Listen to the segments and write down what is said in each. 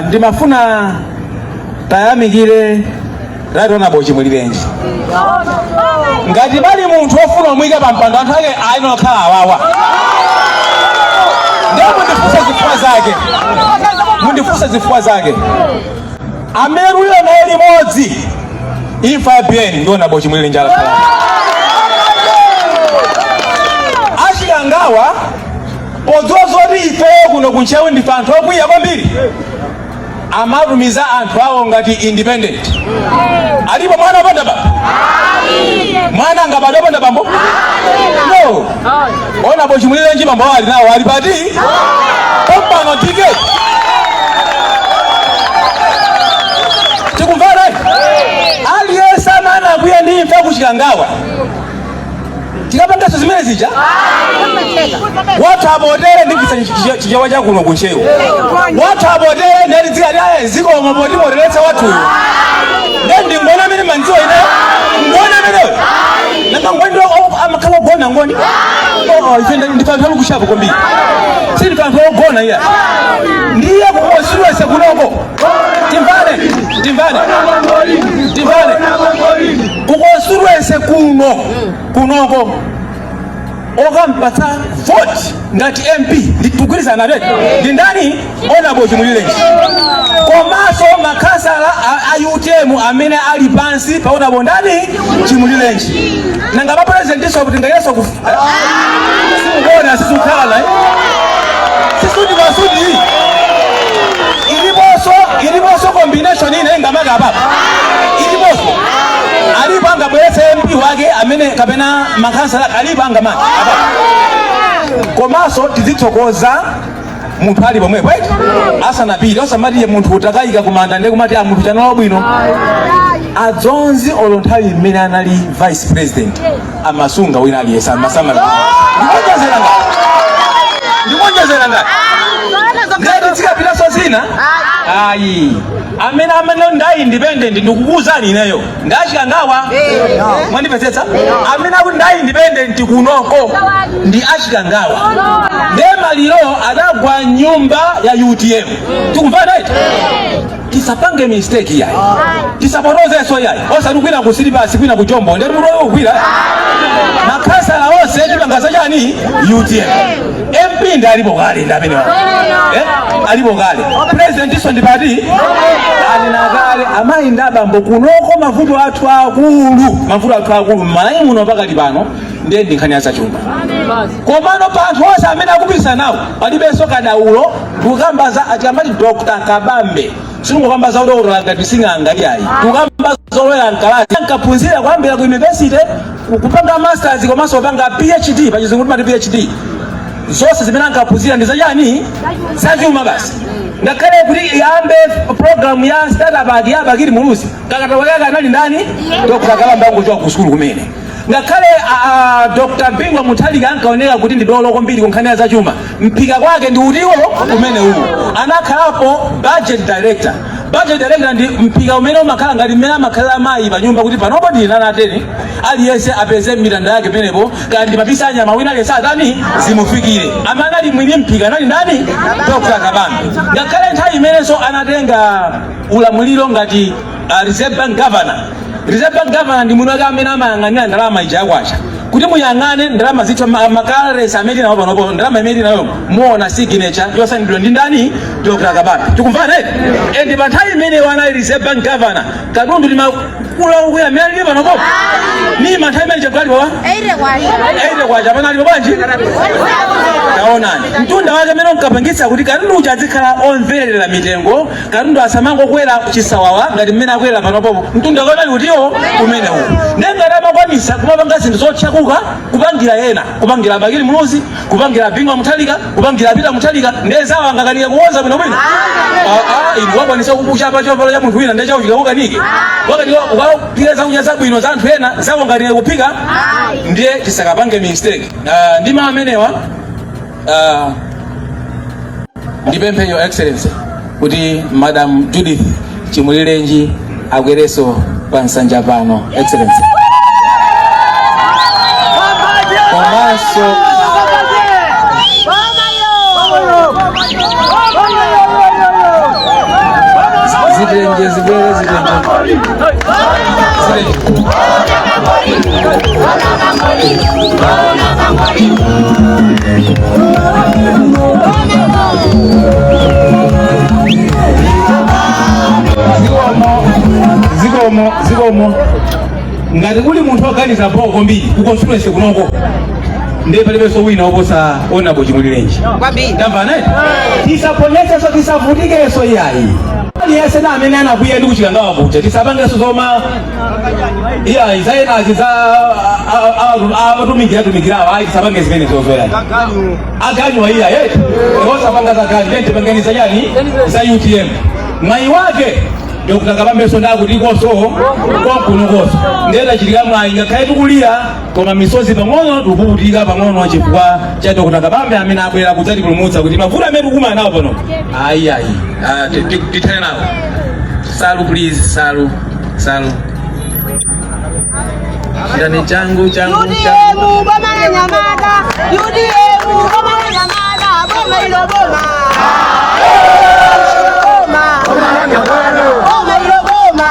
Ndimafuna tayamikire Right Honorable Chimulirenji. Ngati pali munthu ofuna kumuyika pa mpando, anthu ake ayenera kukhala awawa. Ndiye mundifunse zifukwa zake, mundifunse zifukwa zake. Amene tulira naye limodzi imfa ya Biyeni ndi Honorable Chimulirenji alakhala achikangawa, podziwa zoti ifeyo kuno kuntcheu ndife anthu okwiya kwambiri, amatumiza anthu awo ngati independent. Alipo mwana opanda bambo? Mwana angabadwe opanda bambo? No. Honorable Chimulirenji bambo awo ali nawo, ali pati pompano tike tikumvana. Aliyense amene akwiya ndi imfa kuchikangawa, tikapanganso zimene zija wathu apotere ndikisa chichewa chakuno kuntcheu wathu apotere ndati dzikati aye zikomo potipoteretsa wathuyo. Nde ndi ngoni amene mandziwa ine, ngoni ameneyo. Nanga ngoni ndo amakhala ogona ngoni? Oh, ife ndife anthu alukushapo kwambiri, si ndife anthu ogona iya. Ndiye kukonsiduwese kunoko, timvane, timvane, timvane, kukonsiduwese kuno kunoko okampatsa vote ngati MP ndikugwirizana naye ndi ndani? Honorable Chimulirenji komanso makhansala a UTM amene ali pansi pa Honorable ndani? Chimulirenji. Nanga pa president so kuti ngayeso simukona sisukhala eh? Sisudi masudi iliponso, iliponso combination ina ingamaka apapa iliponso. Alipo angabweretse MP wake amene kapena makhansala alipo angamaka apapa? Komanso tizithokoza munthu ali pomwepo, right? Asanapite, osamati munthu utakayika kumanda ndiye kumati a munthu chanalo bwino. Adzonzi olo nthawi imene anali vice president amasunga wina aliyense, amasamala. Ndikonjezera ngati, ndikonjezera ngati ngati zikapitanso zina ayi. Amene amene nda independent, ndikukuwuzani ineyo, ndachikangawa, mwandipetsetsa. Amene akuti nda independent kunoko ndi achikangawa. Ndiye maliro adagwa nyumba ya UTM, tikumvana iti? Tisapange mistake yayi, tisapotozenso yayi, osati kwina kusilipasi kwina kuchombo. Ndeti mutu ukugwira makhansala onse tipanga zachani? UTM. MP ndi alipo kale, ndi amene eh? Alipo kale. President iso ndi pati anena kale. Amayi ndi abambo, kunoko mavuto athu akulu, mavuto athu akulu m'Malawi muno pakali pano ndiye ndi nkhani ya zachuma. Komano pa anthu onse amene akupikisana nawo palibenso kadaulo. Tikukamba za achikamati Dr Kabambe, singokamba za udokotala ngati sing'anga iyayi, tikukamba zolowera mkalasi, ankaphunzira kuyambira ku university, kupanga masters komanso kupanga PhD, pachizungu timati PhD. Zonse zimene ankaphunzira ndi zachani? Zachuma basi. Ngakhale kuti iyambe program ya startup ya Bakili Muluzi, kakatoko kake anali ndani? Dr Kabambe, angochoka ku sukulu kumene. Ngakhale Dr Bingu Mutharika ankaoneka kuti ndi dolo kwambiri ku nkhani ya zachuma, mphika kwake ndi utiwo umene uwu. Anakhalapo budget director. Budget director ndi mphika umene umakhala ngati mmene amakhalira amayi pa nyumba, kuti panopo ndili nanateni, aliyense apeze mitanda yake penepo, kaya ndi mapisi anyama, wina aliyense atani, zimufikire. Amene anali mwini mphika anali ndani? Dr Kabambe. Ngakhale nthawi imenenso anatenga ulamuliro ngati Reserve Bank governor, Reserve Bank governor ndi mwini wake amene amayang'anira ndalama ija yakwacha. Kuti muyang'ane ndalama zithu, makalesi amene tinawo panopo, ndalama imene tinayo, muona signature yosainidwa ndi ndani? Dr Kabambe. Tikumvana eti? And pa nthawi imeneyo anali Reserve Bank governor, katundu timakula kukwera amene alili panopo nima nthawi imene chakali wawa 80 kwacha, pano alipo bwanji? Taonani mtunda wake amene unkapangitsa kuti katundu uja azikhala omverera mitengo, katundu asamangokwera chisawawa ngati mmene akwera panopopo. Mtunda wake unali utiwo umenewu. Nengati amakwanisa kumapanga zinthu zotchakuka, kupangira ena, kupangira Bakili Muluzi, kupangira Bingu Mutharika, kupangira Peter Mutharika, ndiye zawo angakanike kukonza bwinobwino? Ah, ah, inu wakwanisa kukuchapa chovala cha munthu wina, ndiye chawo chikakukanike? Wakanika ukaphika zakudya zabwino za anthu ena, zawo angakanike kuphika? Ndiye tisakapange mistake. Ah, ndi mawu amenewa, ndipemphe Your Excellency kuti Madam Judith Chimulirenji akwerenso pa nsanja pano, Excellency, komanso Zikwanje zibwere zitenge. Zikomo, zikomo, zikomo. Ngati kuli munthu oganiza bho kwambiri ku constituency kunoko, ndiye palibenso wina oposa Honorable Chimulirenji. Tamvana? Tisaponyetsenso, tisavutikenso iyayi. Aliyense na amene anakwiya ndi kuchikangawa kuja, tisapangenso zoma iyayi, zayenazi za atumikira tumikirawo ayi, tisapange zimene zozoyayi. Aganywa iya ye osapanga za ganyu, tente pangeni za chani, za UTM. Mwayi wake Dr. Kabambeso ndakutikonso konkunokonso ndetachitika mwayi, ngakhale tikulira koma misozi pang'ono tikupukutika pang'ono chifukwa cha Dr. Kabambe amene abwera kudzatipulumutsa kuti mavuto amene tikumana nawo pano ayi ayi, tithane nawo. Salu please, salu, salu. Chitani changu changu changu. UTM boma la nyamata, UTM boma la nyamata, boma ilo boma. Boma. Boma ilo boma.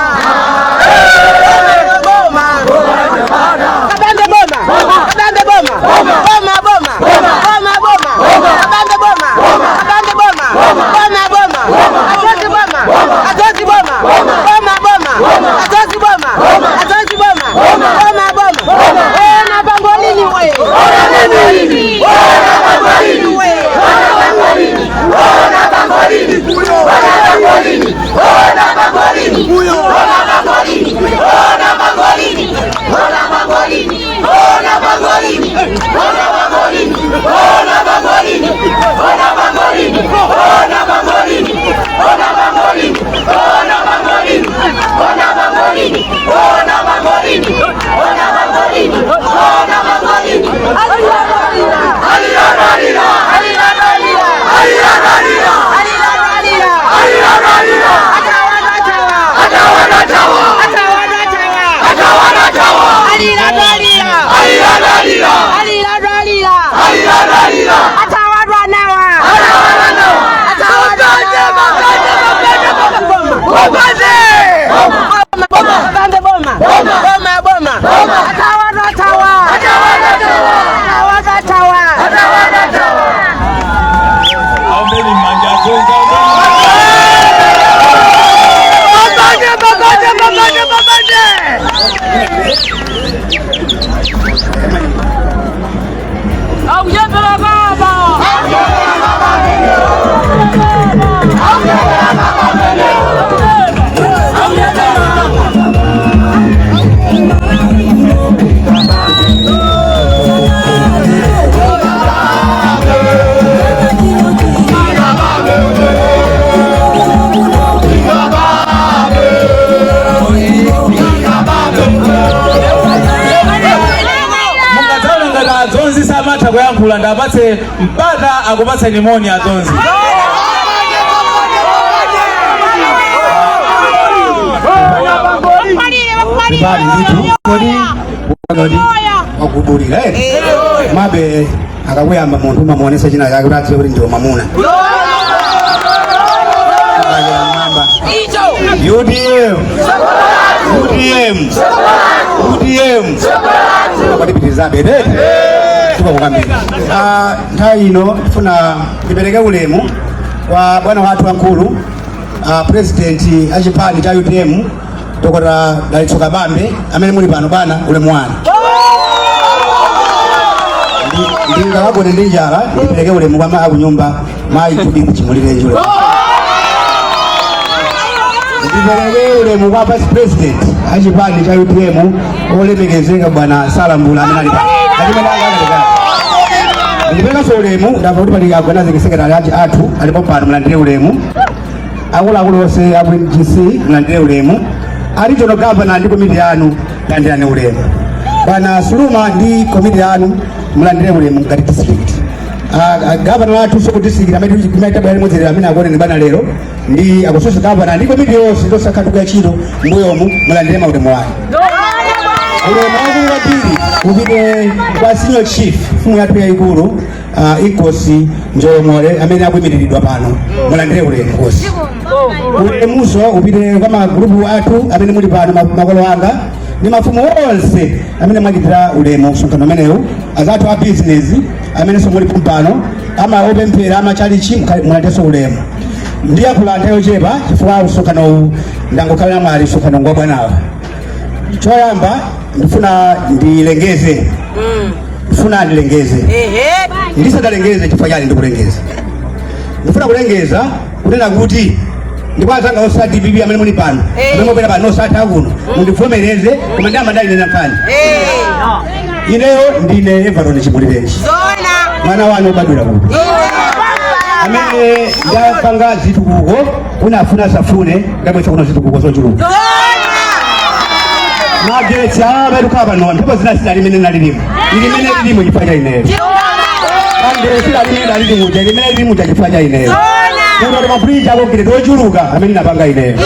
Boma ilo boma. Kabambe boma. Kabambe boma. Boma boma. Boma boma. Kabambe boma. Kabambe boma. Boma boma. Atozi boma. Atozi boma. Boma boma. Atozi boma. Atozi boma. Boma boma. Ona pangolini we. Ona pangolini. Ona pangolini we. Ona pangolini. Ona pangolini. Ona pangolini. Ona pangolini. Ona pangolini. Ona pangolini. Ona pangolini. Ona pangolini. Ona pangolini. Ona pangolini. Ona pangolini. Ona pangolini. Ona pangolini. Ona pangolini. Ona pangolini. Ona pangolini. Ona pangolini. Ona pangolini. Alila alila. Alila alila. Alila alila. Alila alila. Alila alila. Alila alila. Atawa atawa. Atawa atawa. Atawa atawa. Atawa atawa. Alila alila. Alila alila. Alila alila. Alila alila. Atawa nawa. Atawa nawa. Atawa nawa. Boma. Boma. Boma. Boma. Boma. Atawa atawa. Atawa atawa. Atawa atawa. Atawa atawa. Aombeni mmanja zonza, aombeni. Babande, babande, babande, babande. Akuyembela baba. Mukadzaona ngati adzonzi samatha kuyankhula, ndapatse mpata akupatseni moni adzonzi. Pali ndithu kodi kodi wakudulira eh mabe akakuyamba munthu umamuonesa china chake kuti adziwe kuti ndiwe mwamuna. Kubakira mmwamba. UTM, UTM, UTM, kwatipitirizabe tete tukakukambira. Nthawi ino tifuna tipereke ulemu kwa bwana wathu wamkulu, president achipani cha UTM, Dr. Dalitso Kabambe, amene muli pano. Bwana, ulemu wanu. Ndingawagone ndi njala. Ndipereke ulemu kwa mayi akunyumba, Mayi Judith Chimulirenji. Ulemu. Ndipereke ulemu kwa vice president achipani cha UTM, olemekezeka Bwana Salambula, amene ali pano. Achimene akatekati ndiperekanso ulemu, ndamva kuti pali organizing secretary athu alipo pano, mulandire ulemu. Akuluakulu onse aku MGC, mulandire ulemu. A regional governor ndi komiti yanu, landirani ulemu. Bwana Suluma ndi komiti yanu, mulandire ulemu ngati district. Governor wathu so ku district amene timaita limodzi lero, amene akuoneni bwana lero ndi aku social governor ndi komiti yonse ndosakha tukuyachito mbuyomu, mulandire maulemu wanu. Ulemu wakulu kwambiri upite kwa senior chief, mfumu yathu yayikulu, Inkosi Njolomole, amene akuyimiriridwa pano. Mulandire ulemu, Nkosi. Ulemuso upite kwa magrupu athu amene muli pano, makolo anga ndi mafumu onse amene mwachitira ulemu msonkhano umenewu, azathu a business amenenso muli pano, ama opemphera amachalichi, mulandirenso ulemu. Ndiyankhula nthawi yochepa chifukwa msonkhano uwu ndangokhala mwali msonkhano ngwa bwanawa. Choyamba ndifuna ndilengeze, ndifuna ndilengeze. Ndisadalengeze, chifukwa chani ndikulengeza? Ndifuna kulengeza kunena kuti ndipo azanga onse a DPP amene muli pano, amene mupita pano osatha kuno, mundivomereze, koma ndiyamba ndalinena nkhani. Ineyo ndine Everton Chimulirenji, mwana wanu obadwira kuno, amene ndapanga zitukuko. Unafuna safune, ndabwetsa kuno zitukuko zochuluka. Magetsi abatukhala pano, mphepo zina sidali limene nalilimo, ilimene lilimo chifukwa cha ineyo. Kandere sidali limene nalili muja, ilimene lili muja chifukwa cha ineyo. Kuno mabridge akogere ochuluka amene napanga ineyo.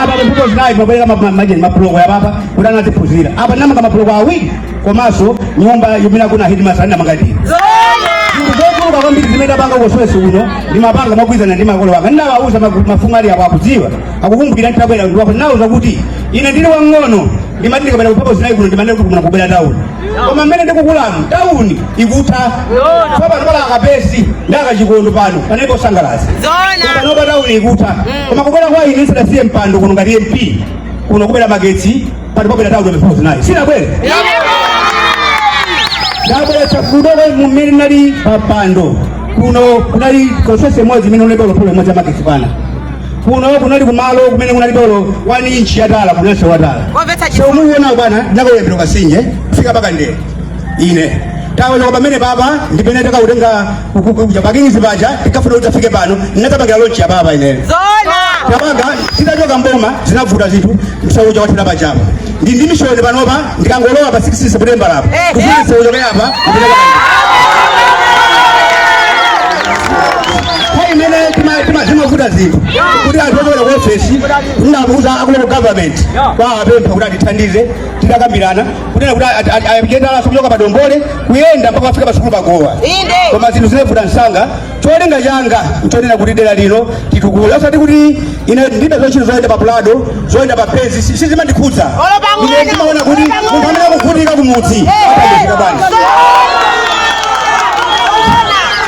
Apa mphepo zinayi mabwereka majeni mapuloko yapapa kuti anatiphunzira. Apa ndinamanga mapuloko awiri, komanso nyumba yomene kuna headmaster ndinamanga ndine. Zinthu zochuluka kwambiri zimene ndapanga koswesi kuno ndimapanga mogwirizana ndi makolo anga. Ndinawauza mafumu ali apo, akudziwa, akukumbukira. Nditabwera ndiwapo ndinawuza kuti ine ndili wang'ono ndimati ndikapita kumphepo zinayi kuno ndimanena kuti kuno kubwera tawuni, koma mmene ndikukulamu tawuni ikutha. Pano pala akapesi ndi akachikondo, pano panalipo osangalatsa. Pano pa tawuni ikutha, koma kubwera kwa ine ndisadasiye mpando kuno ngati MP, kuno kubwera magetsi, pano pabwera tawuni. Mphepo zinayi sinabwere, ndabweretsa kuno. Mumene nali papando kuno kunali constituency imodzi imene unalibe pole imodzi yamagetsi. Pana kuno kunali kumalo kumene kunalibe olo 1 inch yatala, kunense watala. So mukuona bwana, ndinakoyembera kasinje kufika paka ndere ine tawechoka pamene papa ndipene takautenga kuja pakingizi paja, tikafuna kuti tafike pano ndinatapangira launch ya papa ineyo. Tapanga titachoka mboma zinavuta zinthu, msaucha wathera pachapa. Ndi mission panopa, ndikangolowa pa 16 September apa kufuna msaucha apa kupita. Nthawi imene zimavuta zinthu kuti anthu ochokera ku ofesi, ndinamuuza aku local government kwa apempha kuti atithandize. Tidakambirana kunena kuti ayendalaso kuchoka pa Dombole kuyenda mpaka afika pasukulu pagowa. Koma zinthu zinavuta msanga. Cholinga changa nchonena kuti dera lino titukule, osati kuti ine ndibe zontchito zoyenda pa Prado, zoyenda pa Benz, sizimandikhudza. Olo pang'ono. Ine ndimaona kuti Olo pang'ono. munthu amene akuvutika kumudzi athandizika bwanji.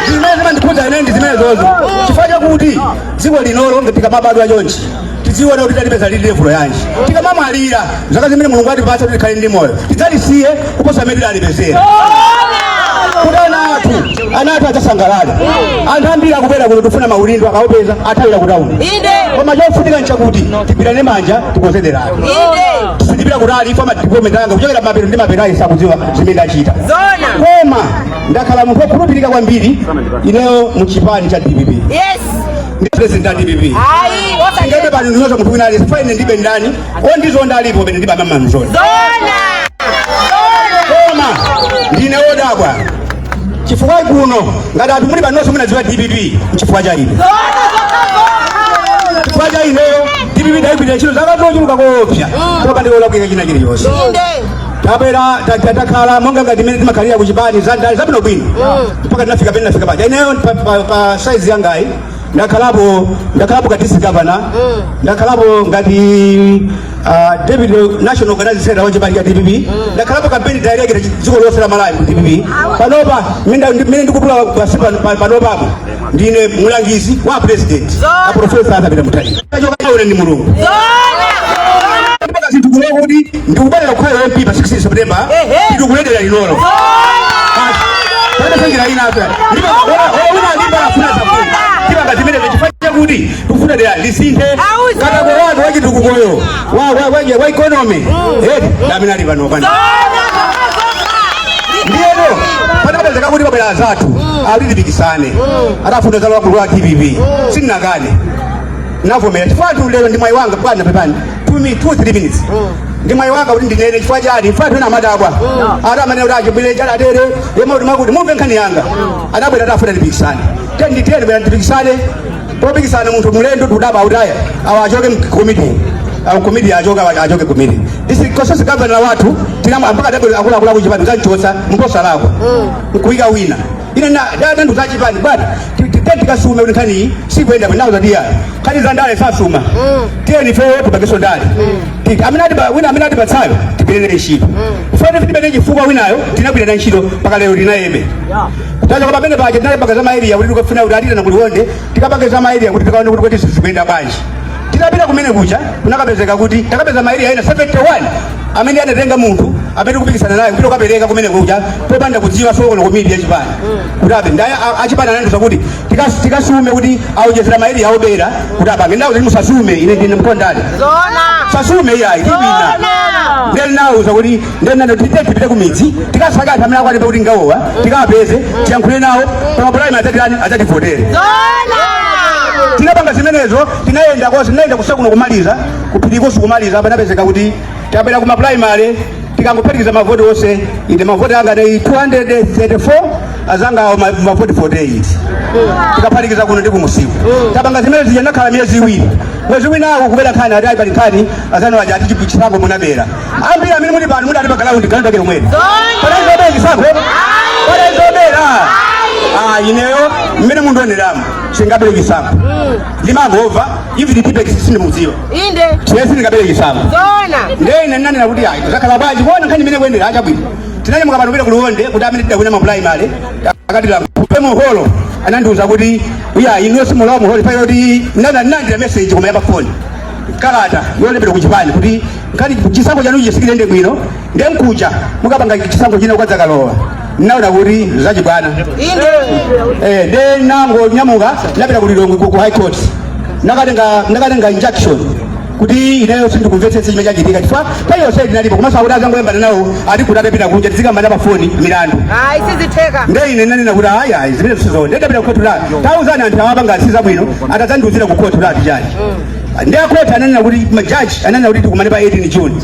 Zimene zimandikhudza ine ndi zimene zozo, chifukwa chakuti dziko linolo tikamabadwa chonchi tidziona kuti talipeza lili level yanji. Tikamamwalira, zaka zimene Mulungu atipatsa kuti tikhale ndi moyo, tidzalisiye kuposa amene tidalipezera, kuti ana athu adzasangalale. Anthu ambiri akubwera kuno tifuna maulindo, akaupeza athawira kutawuni. Koma chofunika nchakuti tigwirane manja, tikonze deralo. Sindipita kutali, ifa madevelopment anga kuchokera mapeto ndi mapeto ayi sakudziwa zimene ndachita. Koma ndakhala munthu wokhulupirika kwambiri ineyo muchipani cha DPP. Ndi president wa DPP. Ayi. Ngebe pano ndinoza munthu wina aliyense, fine, ndibe ndani ondizonda alipo pene ndibe amama mzoni. Koma ndine wodabwa chifukwa kuno ngati anthu muli panonse munadziwa DPP nchifukwa cha ine, chifukwa cha ineyo. DPP ndayigwirira ntchito zaka zochuluka koopsa popanda kulakwika china chilichonse. Tabwera takhala monga ngati imene timakhalira kuchipani za ndale zabwinobwino mpaka tinafika pene nafika paja. Ineyo pa size yangayi ndakhalapo ngati district governor, ndakhalapo ngati deputy national organizing secretary wa chipani cha DPP, ndakhalapo campaign director dziko lonse la Malawi ku DPP. Panopa mmene ndikutula pasi panopapo ndine mulangizi wa president, a Professor Arthur Peter Mutharika. Chokaona ndi Mulungu mpaka zinthu kuno kuti ndikubwerera kukhala MP pa 16 September, ndikuledera linolo palibe njira ina apa. Ndipo wina alimba afuna zafuna tipanga zimenezo chifukwa chakuti tikufuna dera lisinthe. Katakwe wanu wachitukukoyo wa economy eti ndamene ali pano pano. Ndiyeno panapezeka kuti pabwera azathu ali tipikisane, atafuna zalowa gulu la DPP, sindinakane, navomera chifukwa anthu lero ndi mwayi wanga. Bwana, pepani, 2, 3 minutes, ndi mwayi wanga kuti ndinene chifukwa chani. Chifukwa anthu ena amadabwa ati amanena kuti achibwire chali atere yemwe kuti mwakuti mumve nkhani yanga. Adabwera atafuna tipikisane, teni tiyeni bwera tipikisane. Popikisana munthu mulendo tudaba utaya awa achoke mkomiti, awo komiti achoke, awa achoke komiti. This District constituency governor wathu tinamwa mpaka tabwera akuluakulu akuchipani kudzamchotsa mposalakwa nkuika wina. Ine nandiuza chipani, bwana, tikasume kuti nkhani iyi sikuyenda bwino. Nawo zati yayi, nkhani za ndale sasuma, tiyeni ifeyo tipangenso ndale. Amene wina amene atipatsayo tigwirene ntchito. Fane timene chifukwa winayo tinagwirana ntchito mpaka lero tinayebe kutacha kwa pamene paja tinalipanga za ma area kuti tikafuna kuti atitana ku Liwonde tikapange za ma area kuti tikaone kuti kodi zikuyenda bwanji. Tinapita kumene kuja, kunakapezeka kuti takapeza ma area ena 71 amene anatenga munthu amene kupikisana naye kupita kukapereka kumene kuja popanda kudziwa sokolo komiti yachipani kuti abe ndaya achipani. Anandiuza kuti tikasume kuti aonjezera ma area aobera kuti apange ndawo kuti musasume, ine ndine mkondale. Zona. Sasume iyayi, tipina. Zona. Ndeni nauza kuti ndeni tite tipite kumidzi tikasaka anthu amene akwatipa kuti ngawowa, tikapeze, tiyankhule nawo pamapulani adzatirani, adzativotere. Zona. Tinapanga zimenezo, tinayenda konse, tinayenda kusekuno kumaliza kuphirikoso kumaliza, panapezeka kuti tabwera kuma primary, tikangophatikiza mavoti onse, ine mavoti anga ndi 234, azanga awo mavoti 48, tikaphatikiza kuno ndi kumusiku. Tapanga zimene zija, nakhala miyezi 2, mwezi winawo kubera nkhani ati ayi, pali nkhani azanu aja ati chisankho munabera. Ambiri amene muli pano mudati pa ground, ground yake yomweyo panalizobera chisankho, panalizobera. Ah, ineyo mmene mundioneramo singabere chisankho, ndimangova even Tipex sindimudziwa. Tiye sindingabere chisankho. Zona. Ndiye ine ndinanena kuti ayi, tizakhala bwanji kuona nkhani imene kuyendera achabwino. Tinanyamuka pano kupita ku Liwonde kuti amene tidawina ma primary akatila kupe muholo. Anandiuza kuti uya inuyo simulowa muholo payo kuti ndinalandira message koma yapa phone, kalata yolembedwa ku chipani kuti nkhani chisankho chanu chisikilende bwino, ndiye mkuja mukapanga chisankho china ukadzakalowa. Naona kuti zachibwana. Inde. Nde nango nyamuka napita ku Lilongwe ku High Court, nakatenga injunction kuti ineyo sindikumvetsetsa chimene chachitika chifukwa payonse ndinalipo, komanso akuti azangoyambana nawo ati kuti atapita kunja tizikambana pa foni milandu. Ayi, sizitheka. Nde ine nanena kuti ayi ayi, zimene sizo. Ndidapita ku khoti la tauzani anthu awapanga sizabwino, atadzandiuzira ku khoti la ati chani. Ndi akhoti ananena kuti majaji ananena kuti tikumane pa 18 June.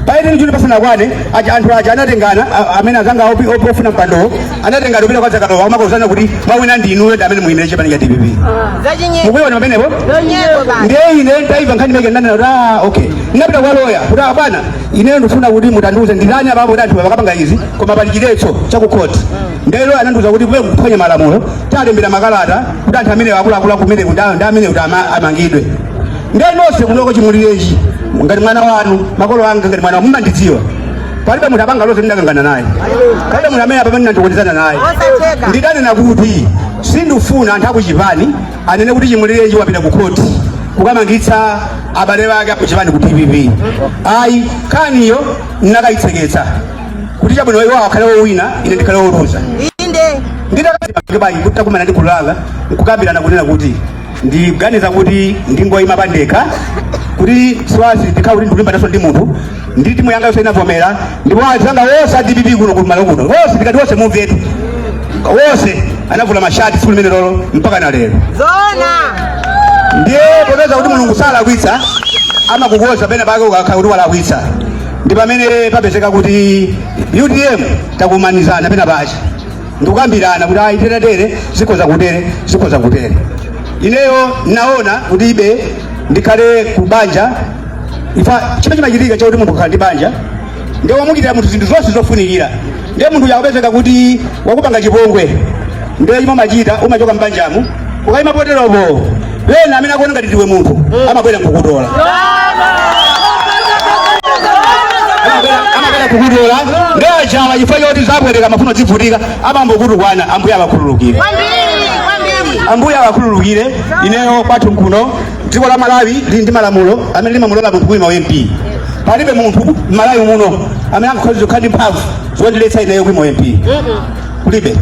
Pa 18 June pasanakwane aja anthu aja anatengana, amene azanga ofuna mpandowo anatengana kupita kwa Zakatowa kumakozana kuti mwawina ndinuyo, ndi amene muyimire chipani cha DPP. Zachinyengo. Mukuiona pamenepo? Nyengo basi. Ndiye ine ndaiva nkhani imene ndanena kuti ah, okay, ndinapita kwa loya kuti ah, bwana, ineyo ndifuna kuti mutandiuze ndilani apapo kuti anthu akapanga izi koma pali chiletso cha ku court. Ndiye loya anandiuza kuti kumene kuphwanya malamulo, talembera makalata kuti anthu amene akuluakulu kumene ndi amene kuti amangidwe. Ndiye nonse kunoko chimulirenji ngati mwana wanu, makolo anga ngati mwana wanu, mumandidziwa. Palibe munthu apanga loze ndinakangana naye, palibe munthu amene apamene ndandikuonezana naye. Osatheka. Ndidanena kuti sindifuna anthu akuchipani anene kuti chimulirenji wapita ku khoti kukamangitsa abale ake akuchipani ku DPP. Ayi, nkhaniyo nakayitseketsa kuti chabwino, iwo akhale wowina, ine ndikhale woluza. Nditakabayi kuti takumana ndi gulu langa nkukambirana kunena kuti ndiganiza kuti ndingoyima pandekha kuti swazi ndikhala kuti ndikulimbanaso ndi munthu, ndi timu yanga yonse inavomera. Ndipo anzanga wonse a DPP kuno kumalo kuno wonse, ndikati wonse mumvetu, wonse anavula mashati tsiku limene lolo mpaka na lero. Zona. Ndiye popeza kuti Mulungu salakwitsa, amakukoza pena pake ukakhala kuti walakwitsa, ndi pamene papezeka kuti UTM takumanizana pena pache ndikukambirana kuti ayi, teretere zikhoza kutere, zikhoza kutere. Ineyo naona kuti ibe ndikhale ku banja ifa chimene chimachitika chakuti munthu kukhala ndi banja ndiye wamuchitira munthu zinthu zonse zofunikira, ndiye munthu yakupezeka kuti wakupanga chipongwe, ndiye chimwe umachita umachoka mbanjamu ukayima poteropo, pena amene akuona ngati ndiwe munthu amabwera nkukutola, amabwera kukutola. Ndiye achawa chifukwa choti zapweteka mafuno zivutika amambokutukwana. Ambuye awakhululukire. Kwambiri, kwambiri. Ambuye awakhululukire. Ineyo kwathu nkuno, dziko la Malawi lili ndi malamulo amene limamulola munthu kuyima MP. Palibe munthu m'Malawi muno amene angakhoza kukhala ndi mphamvu zondiletsa ineyo kuyima MP, kulibe.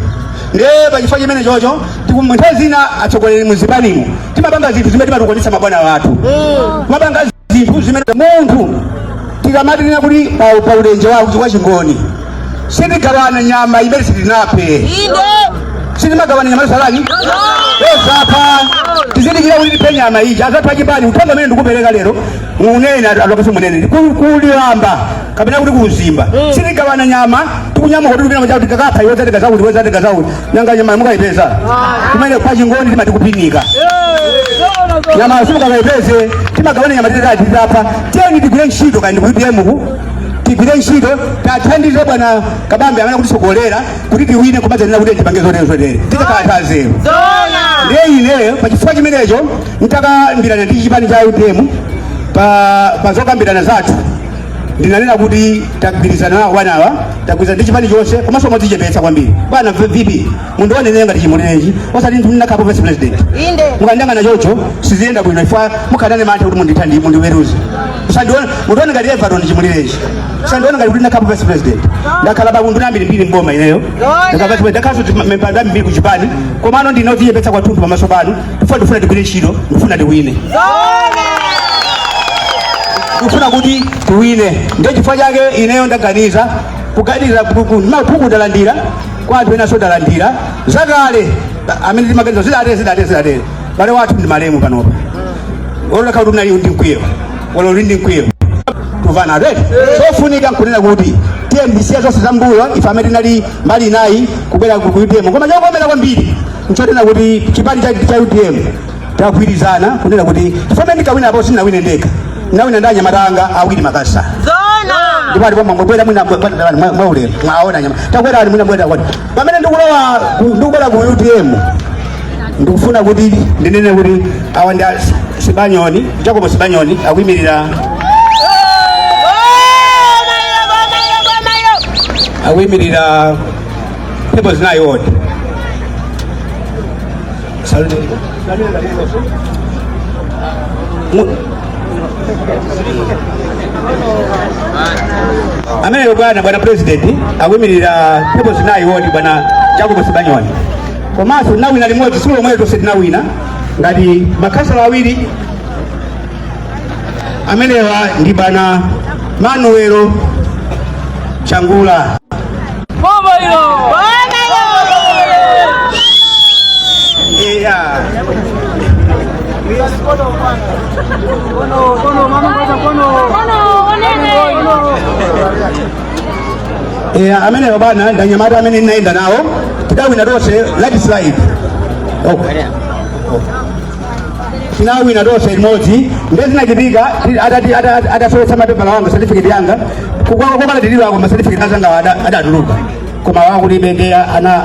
Ndiye pachifukwa chimene chocho nthawi zina atsogoleri muzipanimu timapanga zinthu zimene timatukwanitsa mabwana wathu, timapanga zinthu zimene munthu tikamatinena kuti pa ulenje wa chingoni sitigawana nyama imene sitinaphe. Sitimagawana nyama yosalani yosapha. Tizindikira kuti tiphe nyama iji azathu achipani. Uthenga umene ndikupereka lero munene alokeso munene kulilamba kapena kuti kuzimba sitigawana nyama tikunyamuka kuti kupita chakuti kakapha iwe zatenga zakuti, iwe zatenga zakuti, nanga nyama mukayipeza kumene? Pachingoni timati kupinika nyama simukakayipeze. Timagawana nyama titati titapha. Tiyeni tigwire ntchito kandi ku UTM ku. Tigwire ntchito, tathandize bwana Kabambe amene akutitsogolera kuti tiwine, kumadzanena kuti tipange zotere zotere, tidzakhala tazero. Ndiye ineyo pachifukwa chimenecho ntakambirana ndi chipani cha UTM, pa zokambirana zathu ndinanena kuti tagwirizana nawo bwanawa, tagwirizana ndi chipani chonse, komanso modzichepetsa kwambiri. Bwana VP, mundionenere ngati Chimulirenji, osati nthu ndinakhapo vice president. Mukandiyang'ana chocho siziyenda bwino, ifwa mukhanane mantha kuti mundithandi mundiweruze. Usandione, mundione ngati Everton Chimulirenji, usandione ngati kuti ndinakhapo vice president. Ndakhala pa unduna mbirimbiri mboma ineyo, ndakhala vice president, ndakhalanso mipando ambiri ku chipani, komano ndinodzichepetsa kwathunthu pamaso panu. Ndifuna tigwire ntchito, ndifuna tiwine, ndikufuna kuti tiwine. Ndiye chifukwa chake ineyo ndaganiza kuganiza maphungu ndalandira kwa anthu ena, so ndalandira zakale amene timaganiza zidatere zidatere zidatere. Bale wathu ndi malemu panopa, ololakha kuti unali ndi mkwiyo, olo uli ndi mkwiyo, tuvana atete. Chofunika nkunena kuti tiye ndisiya zonse zambuyo, ife amene tinali mbali inayi kubwera ku UTM. Koma chokomera kwambiri nchonena kuti chipani cha UTM tagwirizana kunena kuti chifukwa ndikawina apo sindinawine ndekha, ndinawina ndi anyamata anga awiri makasa. Ndipo alipo mwabwera mwina mwaulemu mwaona nyama takwera ali mwina bwera kwati pamene ndikulowa ndikubwera ku UTM. Ndikufuna kuti ndinene kuti awa ndi Sibanyoni, Jacobo Sibanyoni, akuyimirira Mphepo Zinayi Ward. Salute. Ameneyo bwana president akuyimirira Mphepo Zinayi Ward, bwana Jacobo Sibanyoni. Komanso tinawina limodzi tsiku lomweyo, tonse tinawina ngati makhansala awiri. Amenewa ndi bwana Manuelo Changula. Boma ilo! Eya. Eya, amenewa bwana ndi anyamata amene ndinayenda nawo, tidawina tonse landslide. Okay. Tinawina tonse limodzi. Ndiye zinachitika atasowetsa mapepala wanga, certificate yanga kokalatilirako, ma certificate azanga adatuluka, koma wakulibe. Ndiye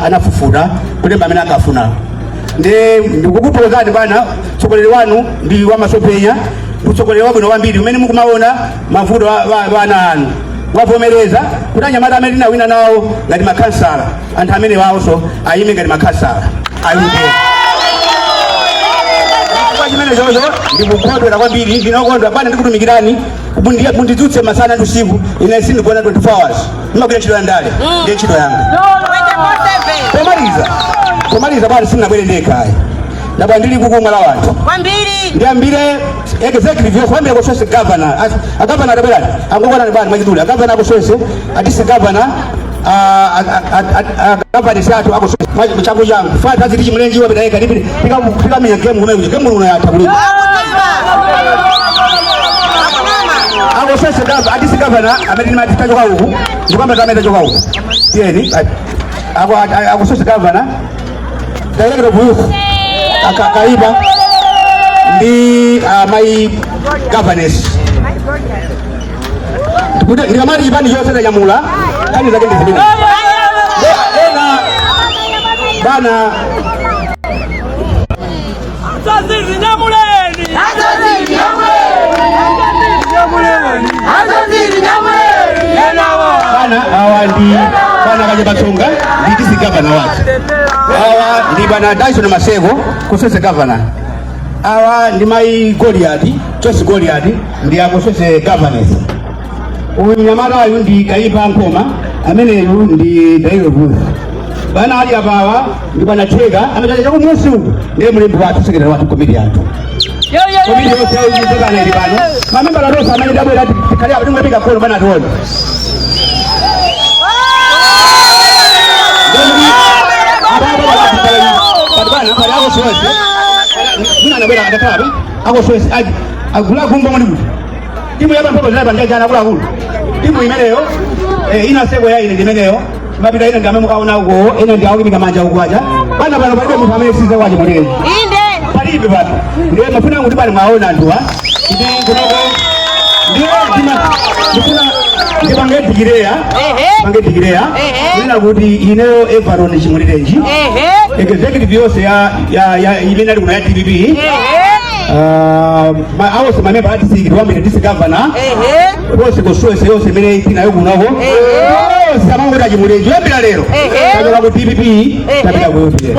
anafufuta kulemba amene akafuna. Ndiye ndikukuthokozani bwana, mtsogoleri wanu ndi wamasomphenya, mtsogoleri wabwino kwambiri umene mukumaona mavuto wa ana anu. Wavomereza kuti anyamata amene tinawina nawo ngati makhansala, anthu amene wawonso ayime ngati makhansala ayuke. Chifukwa chimene chocho ndikukondwera kwambiri, ndinokondwa bwana, ndikutumikirani. Mundidzutse masana ndi usiku, ine sindigona 24 hours, ndimagwira ntchito ya ndale, ndiye ntchito yanga. Pomaliza bwana, sindinabwere ndekha ayi, ndabwera ndili kukumwa la wanthu. Kwambiri. Ndiyambire executive yonse, kuyambira ku Sose governor. Agavana adabwerani, angokwanani bwana mwachidule. Agavana akusose, a district governor, agavana athu akusose, changu changu fata aziti Chimulirenji wapita yekha, lipi tikamenya game kumene kuja, game uno yatha kulipo. Akosese gava, a district governor amene timati tachoka uku, ndikuyamba amene tachoka uku, tiyeni akosese governor, director of youth Kaipa ndi my governess. Kuti ndikamati chipani chonse tanyamula, nkhani zake ndi zimene ena bwana. Azazizi nyamuleni! Azazizi nyamuleni! Bwana, awa ndi bwana Kachepatsonga, ndi district governor wathu. Awa ndi bwana Dyson Maseko, kusese governor. Awa ndi mayi Goliati, Joyce Goliati, ndi akusese governess. Uyu mnyamatayu ndi Kaipa Nkoma, ameneyu ndi Dairo Booth. Bwana ali apawa ndi bwana Theka amene chakumusi uku ndiye mlembi wathu, secretary wathu, komiti yathu, komiti yonse yayitekana ili pano, mamembala tonse amene tabwera tikhale apa, tingapika khono bwana tione. Bwana pali akosowese mwina anabwera adakhala akosowese agula gumbo muli kuti timu ya Mphepo Zinayi panjajana akuluakulu, timu imeneyo ina seko ya ine ndimeneyo mapita ina ndi amene mukaona uko, ina ndi akupika manja uko aja. Bwana, pano palibe munthu amene size wache mulere. Palibe pano. Ndiye mafuna kuti bwana mwaona anthuwa ndi kunoko, ndiye ndima ndifuna Ndipange declare. Pange declare. Kunena kuti ineyo Everton Chimulirenji, executive yonse ya imene ali kuno ya DPP, awonse mamemba a district, wambiri district governor wonse, constituency yonse imene tinayo kunoko, onse amangoti aChimulirenji, kuyambira lero tachoka ku DPP, tapita ku UTM.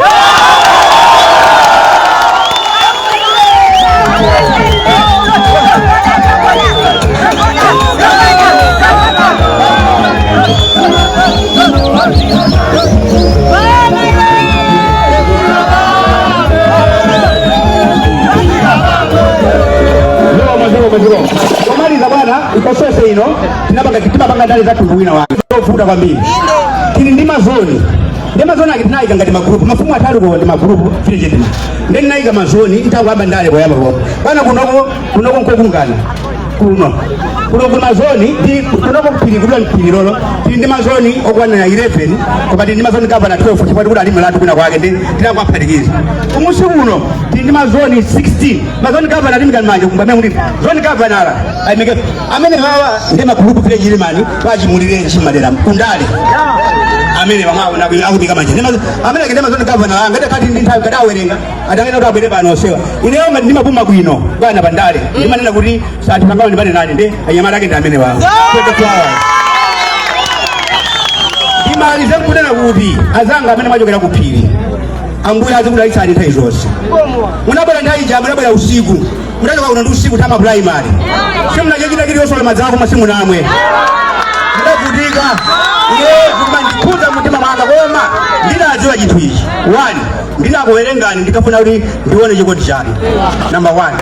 Zikomo, zikomo, zikomo. Pomaliza bwana, ikosose ino tinapanga, timapanga ndale zathu wina wake ovuta kwambiri. Tili ndi mazoni, ndi mazoni ake tinayika ngati magrupu, mafumu atatu ko ndi magrupu village. Ndi tinayika mazoni ntakuyamba ndale poyamba pomwe bwana. Kunoko, kunoko nkokungana kuno, kuno ku mazoni ndi kunoko kuphiri kudula mphiri lolo, tili ndi mazoni okwana 11, koma tili ndi mazoni governor 12 chifukwa tikuti ali mlandu kwina kwake, ndi tinakuwaphatikiza. Kumusi kuno tili ndi mazoni 16, mazoni governor timikani manja kumbamene muli zone governor ayimike amene hawa ndi magrupu village ilimani pachimulirenji madera kundale amene vamwe akupika manja. Amene akende mazoni governor anga kati ndi nthawi kati awerenga atangena kuti abwere pano osewa. Ineyo ngati ndimapuma bwino bwana pandale, ndimanena kuti anthu pangawo ndimane nani ndi anyamata ake ndi amene wawo 24 hours. Ndimalize nkunena kuti azanga amene mwachokera ku phiri, Ambuye azikudalitsani nthawi zonse. Munabwera nthawi ija, munabwera usiku, munachoka kuno ndi usiku tama primary, simunachechita chiliyonse madzako koma simunamwe, mudavutika. Ine kumandikhuza mtima mwanga, koma ndinadziwa chinthu ichi: one, ndinakuwerengani, ndikafuna kuti ndione chikondi chanu, number one.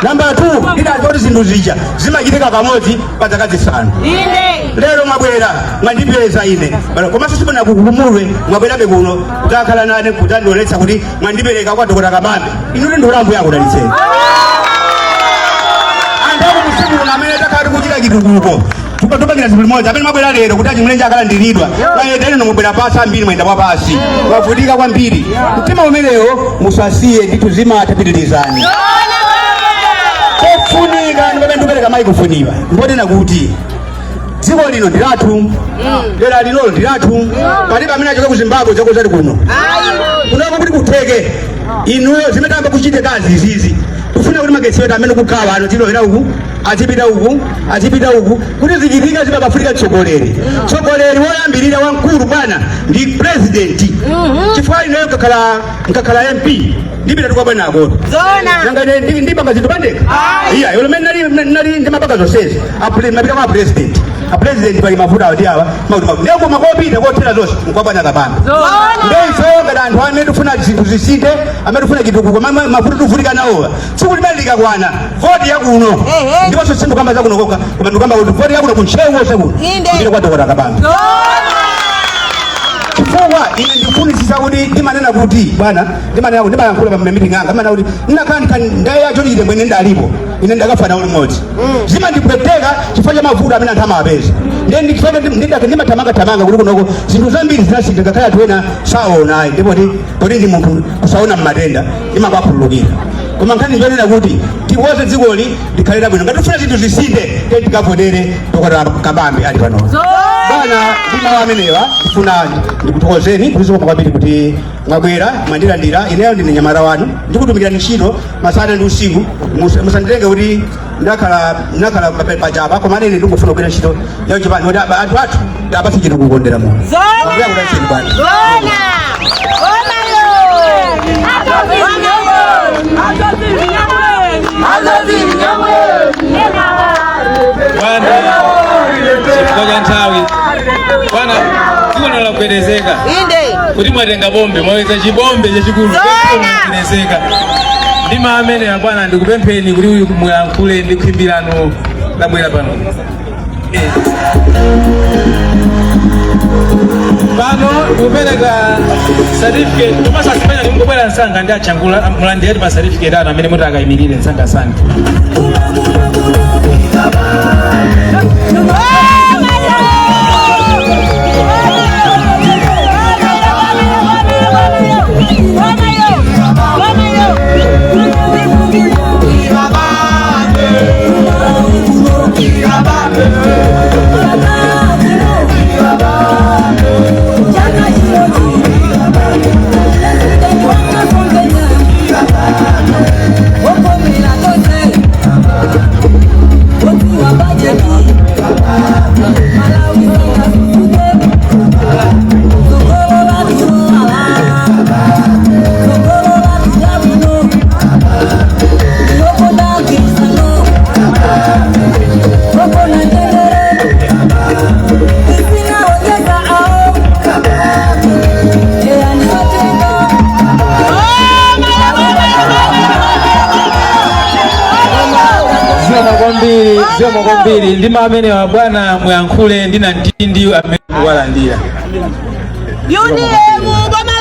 Number two, ndinadziwa kuti zinthu zija zimachitika kamodzi pa zaka 5. Lero mwabwera, mwandipeza ine. Komanso simunakukumulwe, mwabwerabe kuno kudzakhala nane, kudzandionetsa kuti mwandipereka kwa Dokota Kabambe. Inu ndi Ambuye akudalitseni. Anthu akumusimuno amene takhala tikuchita chitukuko, tupangira zinthu limodzi, amene mwabwera lero kuti achimulenje akalandiridwa, mayenda ino mubwera pasi, ambiri mwenda mwapasi, mwavutika kwambiri. Mtima umenewo musasiye ndithu, zimatapitirizani. Kofunika ndi pamene ndikupereka mayi kufuniwa mbonena kuti dziko lino ndi lathu, dera linolo ndi lathu. Palibe amene achoka ku Zimbabwe zakozati kuno kunoko kuti kutheke. Inuyo zimene tamba kuchite kazi izizi, kufuna kuti magetsi etu amene kugawa ano tilowera uku, azipita uku, azipita uku, kuti zichitike zimapafunika mtsogoleri. Mtsogoleri woyambirira wamkulu bwana ndi president, chifukwa ineyo nkakhala MP ndipita tukwa bwana akoto. Nanga ine ndipanga zinthu pandekha? Iya, yolo mene nali ndimapanga zonsezi, mapita kwa president, a president pali mavuto awo ndi awa, makuti makuti, ndiye koma kopita kothera zonse nkwa bwana Kabambe. Ndiye ifeyo ngati anthu amene tifuna zinthu zisinthe, amene tifuna chitukuko, mavuto tivutika nawowa, tsiku limene likakwana voti yakuno, ndiponso sindikamba zakuno kokha, koma ndikamba kuti voti yakuno kuntcheu wonse kuno ndile kwa Dokota Kabambe, chifukwa ine ndifunisisa kuti ndimanena kuti bwana, ndimanena kuti ndimayankhula pa meeting anga, ndimanena kuti ndinakhala ndaya choti mwene ndalipo ine ndakafana uli mmodzi, zimandipweteka chifukwa cha mavuto amene anthu amawapeza. Ndiye ndichifukwa ndimathamanga thamanga kuti kunoko zinthu zambiri zinasintha, ngakhale anthu ena saona, ndipo poti ndi munthu kusaona mmatenda, ndimakuwakhululukira. Koma nkhani njonena kuti tikonze dzikoli likhale labwino. Ngati tifuna zinthu zisinthe, tiye tikavotere Dokota Kabambe ali pano. Bwana, ndi mawu amenewa ndifuna ndikuthokozeni kuti zikomo kwambiri kuti mwabwera, mwandilandira. Ineyo ndine nyamata wanu, ndikutumikirani ntchito masana ndi usiku. Musanditenge kuti ndakhala pachapa, koma ine ndikufuna kugwira ntchito ya chipani kuti anthu athu ndapatse chitukuko ndera muno. Ambuye akudalitseni bwana. Zona. Boma yo. Boma yo. Bwana, chifukwa cha nthawi bwana, dziko lino lagwedezeka. Kuti mwatenga bombe, mwaweza chibombe chachikulu. Lagwedezeka ndi amene bwana, ndikupempheni kuti muyankhule ndi khwimbi lanu labwera pano. Pano ndikupereka certificate komanso asipanya ndikungobwera msanga ndi achangula mulandireti ma certificate anu amene muti akayimirire msangasanga. Boma yo. Kwambiri ndi amene bwana muyankhule ndi nantindi amene mukuwalandira. UTM boma.